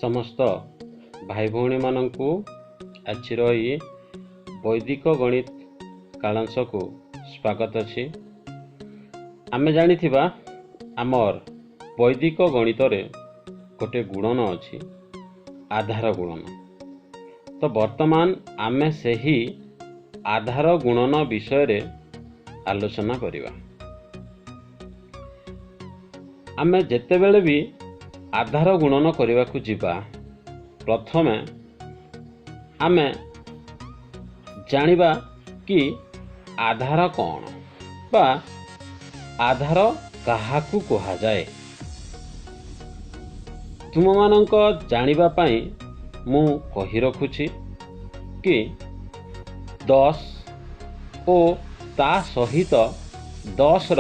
ସମସ୍ତ ଭାଇ ଭଉଣୀମାନଙ୍କୁ ଆଜିର ଏହି ବୈଦିକ ଗଣିତ କାଳାଂଶକୁ ସ୍ୱାଗତ ଅଛି। ଆମେ ଜାଣିଥିବା ଆମର୍ ବୈଦିକ ଗଣିତରେ ଗୋଟେ ଗୁଣନ ଅଛି, ଆଧାର ଗୁଣନ। ତ ବର୍ତ୍ତମାନ ଆମେ ସେହି ଆଧାର ଗୁଣନ ବିଷୟରେ ଆଲୋଚନା କରିବା। ଆମେ ଯେତେବେଳେ ବି ଆଧାର ଗୁଣନ କରିବାକୁ ଯିବା, ପ୍ରଥମେ ଆମେ ଜାଣିବା କି ଆଧାର କ'ଣ ବା ଆଧାର କାହାକୁ କୁହାଯାଏ। ତୁମମାନଙ୍କ ଜାଣିବା ପାଇଁ ମୁଁ କହି ରଖୁଛି କି 10 ଓ ତା ସହିତ 10ର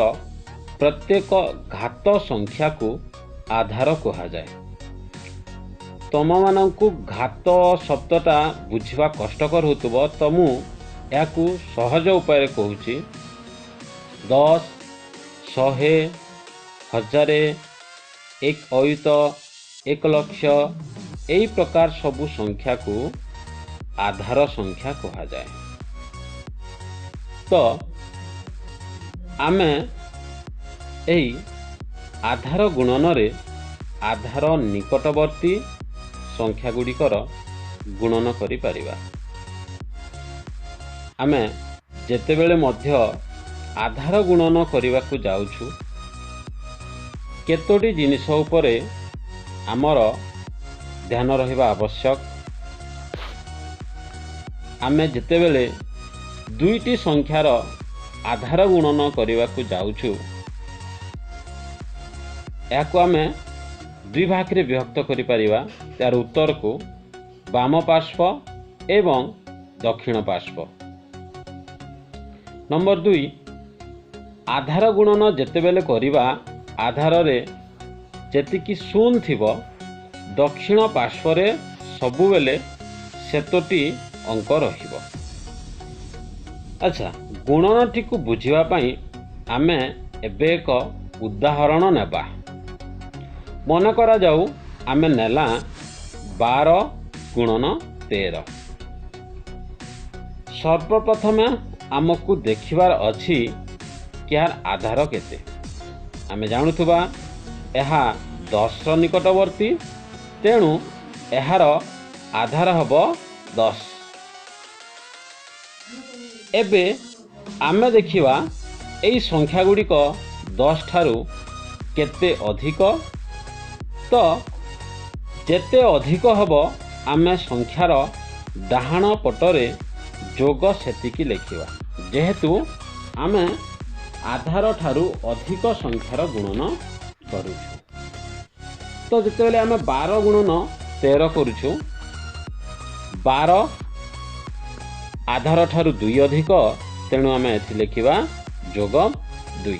ପ୍ରତ୍ୟେକ ଘାତ ସଂଖ୍ୟାକୁ ଆଧାର କୁହାଯାଏ। ତମମାନଙ୍କୁ ଘାତ ଶବ୍ଦଟା ବୁଝିବା କଷ୍ଟକର ହେଉଥିବ, ତ ମୁଁ ଏହାକୁ ସହଜ ଉପାୟରେ କହୁଛି। 10, 100, 1000, 1 ଅୟୁତ, 1 ଲକ୍ଷ, ଏହି ପ୍ରକାର ସବୁ ସଂଖ୍ୟାକୁ ଆଧାର ସଂଖ୍ୟା କୁହାଯାଏ। ତ ଆମେ ଏହି ଆଧାର ଗୁଣନରେ ଆଧାର ନିକଟବର୍ତ୍ତୀ ସଂଖ୍ୟା ଗୁଡ଼ିକର ଗୁଣନ କରିପାରିବା। ଆମେ ଯେତେବେଳେ ମଧ୍ୟ ଆଧାର ଗୁଣନ କରିବାକୁ ଯାଉଛୁ, କେତୋଟି ଜିନିଷ ଉପରେ ଆମର ଧ୍ୟାନ ରହିବା ଆବଶ୍ୟକ। ଆମେ ଯେତେବେଳେ ଦୁଇଟି ସଂଖ୍ୟାର ଆଧାର ଗୁଣନ କରିବାକୁ ଯାଉଛୁ, ଏହାକୁ ଆମେ ଦୁଇ ଭାଗରେ ବିଭକ୍ତ କରିପାରିବା। ଏହାର ଉତ୍ତରକୁ ବାମ ପାର୍ଶ୍ୱ ଏବଂ ଦକ୍ଷିଣ ପାର୍ଶ୍ୱ। ନମ୍ବର 2, ଆଧାର ଗୁଣନ ଯେତେବେଳେ କରିବା, ଆଧାରରେ ଯେତିକି ଶୂନ ଥିବ, ଦକ୍ଷିଣ ପାର୍ଶ୍ୱରେ ସବୁବେଳେ ସେତୋଟି ଅଙ୍କ ରହିବ। ଆଚ୍ଛା, ଗୁଣନଟିକୁ ବୁଝିବା ପାଇଁ ଆମେ ଏବେ ଏକ ଉଦାହରଣ ନେବା। ମନେ କରାଯାଉ ଆମେ ନେଲା 12 ଗୁଣନ 13। ସର୍ବପ୍ରଥମେ ଆମକୁ ଦେଖିବାର ଅଛି କି ଏହାର ଆଧାର କେତେ। ଆମେ ଜାଣୁଥିବା ଏହା 10ର ନିକଟବର୍ତ୍ତୀ, ତେଣୁ ଏହାର ଆଧାର ହେବ 10। ଏବେ ଆମେ ଦେଖିବା ଏଇ ସଂଖ୍ୟା ଗୁଡ଼ିକ 10 ଠାରୁ କେତେ ଅଧିକ। ତ ଯେତେ ଅଧିକ ହେବ, ଆମେ ସଂଖ୍ୟାର ଡାହାଣ ପଟରେ ଯୋଗ ସେତିକି ଲେଖିବା, ଯେହେତୁ ଆମେ ଆଧାର ଠାରୁ ଅଧିକ ସଂଖ୍ୟାର ଗୁଣନ କରୁଛୁ। ତ ଯେତେବେଳେ ଆମେ 12 ଗୁଣନ 13 କରୁଛୁ, 12 ଆଧାର ଠାରୁ 2 ଅଧିକ, ତେଣୁ ଆମେ ଏଠି ଲେଖିବା ଯୋଗ 2।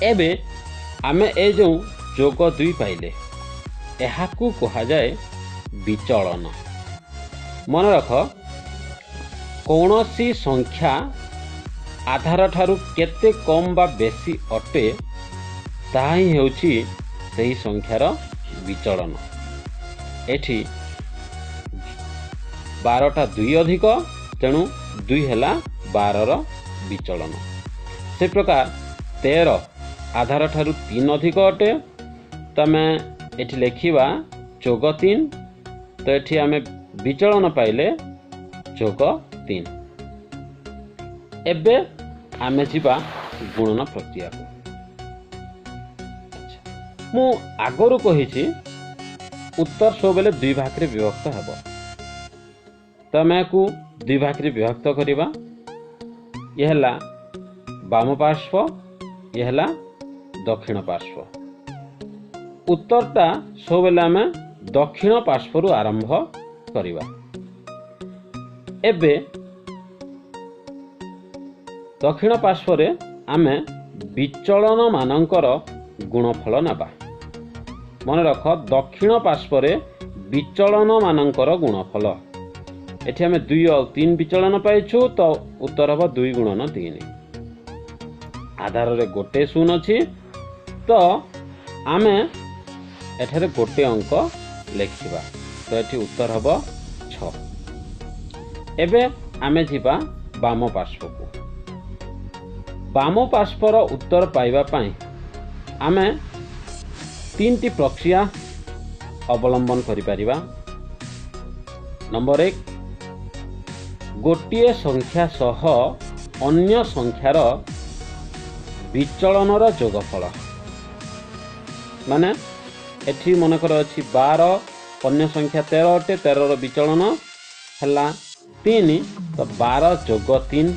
ଏବେ ଆମେ ଏ ଯେଉଁ ଯୋଗ 2 ପାଇଲେ, ଏହାକୁ କୁହାଯାଏ ବିଚଳନ। ମନେ ରଖ, କୌଣସି ସଂଖ୍ୟା ଆଧାର ଠାରୁ କେତେ କମ୍ ବା ବେଶୀ ଅଟେ, ତାହା ହିଁ ହେଉଛି ସେହି ସଂଖ୍ୟାର ବିଚଳନ। ଏଠି 12ଟା 2 ଅଧିକ, ତେଣୁ 2 ହେଲା 12ର ବିଚଳନ। ସେ ପ୍ରକାର 13 ଆଧାର ଠାରୁ 3 ଅଧିକ ଅଟେ, ତ ଆମେ ଏଠି ଲେଖିବା ଯୋଗ 3। ତ ଏଠି ଆମେ ବିଚଳନ ପାଇଲେ ଯୋଗ 3। ଏବେ ଆମେ ଯିବା ଗୁଣନ ପ୍ରକ୍ରିୟାକୁ। ମୁଁ ଆଗରୁ କହିଛି ଉତ୍ତର ସବୁବେଳେ ଦୁଇ ଭାଗରେ ବିଭକ୍ତ ହେବ, ତ ଆମେ ଏହାକୁ ଦୁଇ ଭାଗରେ ବିଭକ୍ତ କରିବା। ଇଏ ହେଲା ବାମ ପାର୍ଶ୍ୱ, ଇଏ ହେଲା ଦକ୍ଷିଣ ପାର୍ଶ୍ୱ। ଉତ୍ତରଟା ସବୁବେଳେ ଆମେ ଦକ୍ଷିଣ ପାର୍ଶ୍ୱରୁ ଆରମ୍ଭ କରିବା। ଏବେ ଦକ୍ଷିଣ ପାର୍ଶ୍ୱରେ ଆମେ ବିଚଳନ ମାନଙ୍କର ଗୁଣଫଳ ନେବା। ମନେ ରଖ, ଦକ୍ଷିଣ ପାର୍ଶ୍ୱରେ ବିଚଳନ ମାନଙ୍କର ଗୁଣଫଳ। ଏଠି ଆମେ 2 ଆଉ 3 ବିଚଳନ ପାଇଛୁ, ତ ଉତ୍ତର ହେବ 2 ଗୁଣନ 3। ଆଧାରରେ ଗୋଟେ ଶୂନ ଅଛି, ତ ଆମେ ଏଠାରେ ଗୋଟିଏ ଅଙ୍କ ଲେଖିବା। ତ ଏଠି ଉତ୍ତର ହେବ 6। ଏବେ ଆମେ ଯିବା ବାମ ପାର୍ଶ୍ୱକୁ। ବାମ ପାର୍ଶ୍ୱର ଉତ୍ତର ପାଇବା ପାଇଁ ଆମେ 3ଟି ପ୍ରକ୍ରିୟା ଅବଲମ୍ବନ କରିପାରିବା। ନମ୍ବର 1, ଗୋଟିଏ ସଂଖ୍ୟା ସହ ଅନ୍ୟ ସଂଖ୍ୟାର ବିଚଳନର ଯୋଗଫଳ। ମାନେ ଏଠି ମନେକର ଅଛି 12, ଅନ୍ୟ ସଂଖ୍ୟା 13 ଅଟେ, 13ର ବିଚଳନ ହେଲା 3, ତ 12 ଯୋଗ 3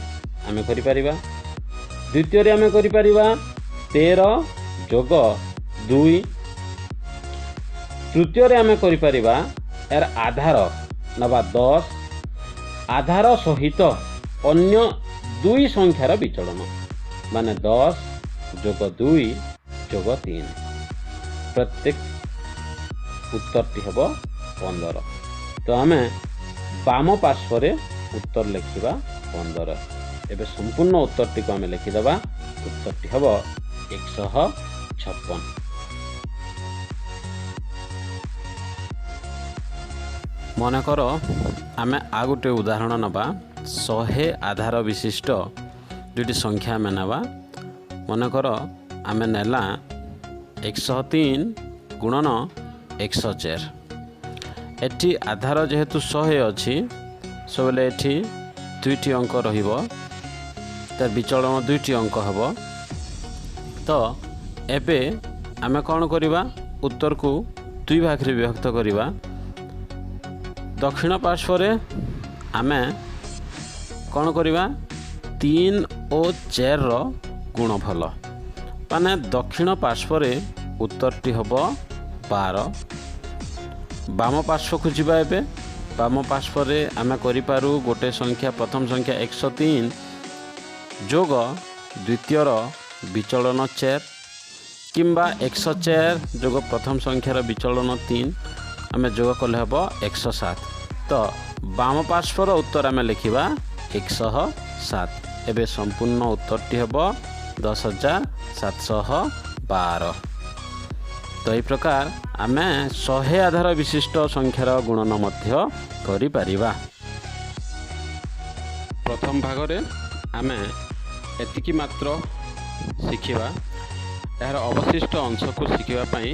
ଆମେ କରିପାରିବା। ଦ୍ୱିତୀୟରେ ଆମେ କରିପାରିବା 13 ଯୋଗ 2। ତୃତୀୟରେ ଆମେ କରିପାରିବା ଏହାର ଆଧାର ନେବା 10, ଆଧାର ସହିତ ଅନ୍ୟ 2 ସଂଖ୍ୟାର ବିଚଳନ, ମାନେ 10 ଯୋଗ 2 ଯୋଗ 3, ପ୍ରତ୍ୟେକ ଉତ୍ତରଟି ହେବ 15। ତ ଆମେ ବାମ ପାର୍ଶ୍ୱରେ ଉତ୍ତର ଲେଖିବା 15। ଏବେ ସମ୍ପୂର୍ଣ୍ଣ ଉତ୍ତରଟିକୁ ଆମେ ଲେଖିଦେବା। ଉତ୍ତରଟି ହେବ 156। ମନେକର ଆମେ ଆଉ ଗୋଟେ ଉଦାହରଣ ନେବା। 100 ଆଧାର ବିଶିଷ୍ଟ 2ଟି ସଂଖ୍ୟା ଆମେ ନେବା। ମନେକର ଆମେ ନେଲା 103 ଗୁଣନ 104। ଏଠି ଆଧାର ଯେହେତୁ 100 ଅଛି, ସବୁବେଳେ ଏଠି 2ଟି ଅଙ୍କ ରହିବ, ତାର ବିଚଳନ 2ଟି ଅଙ୍କ ହେବ। ତ ଏବେ ଆମେ କ'ଣ କରିବା, ଉତ୍ତରକୁ 2 ଭାଗରେ ବିଭକ୍ତ କରିବା। ଦକ୍ଷିଣ ପାର୍ଶ୍ୱରେ ଆମେ କ'ଣ କରିବା, 3 ଓ 4ର ଗୁଣଫଳ, ମାନେ ଦକ୍ଷିଣ ପାର୍ଶ୍ୱରେ ଉତ୍ତରଟି ହେବ 12। ବାମ ପାର୍ଶ୍ୱକୁ ଯିବା। ଏବେ ବାମ ପାର୍ଶ୍ୱରେ ଆମେ କରିପାରୁ ଗୋଟେ ସଂଖ୍ୟା, ପ୍ରଥମ ସଂଖ୍ୟା 103 ଯୋଗ ଦ୍ୱିତୀୟର ବିଚଳନ 4, କିମ୍ବା 104 ଯୋଗ ପ୍ରଥମ ସଂଖ୍ୟାର ବିଚଳନ 3, ଆମେ ଯୋଗ କଲେ ହେବ 107। ତ ବାମ ପାର୍ଶ୍ୱର ଉତ୍ତର ଆମେ ଲେଖିବା 107। ଏବେ ସମ୍ପୂର୍ଣ୍ଣ ଉତ୍ତରଟି ହେବ 10,712। ତ ଏହି ପ୍ରକାର ଆମେ 100 ଆଧାର ବିଶିଷ୍ଟ ସଂଖ୍ୟାର ଗୁଣନ ମଧ୍ୟ କରିପାରିବା। ପ୍ରଥମ ଭାଗରେ ଆମେ ଏତିକି ମାତ୍ର ଶିଖିବା। ଏହାର ଅବଶିଷ୍ଟ ଅଂଶକୁ ଶିଖିବା ପାଇଁ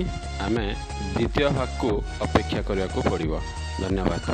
ଆମେ ଦ୍ୱିତୀୟ ଭାଗକୁ ଅପେକ୍ଷା କରିବାକୁ ପଡ଼ିବ। ଧନ୍ୟବାଦ।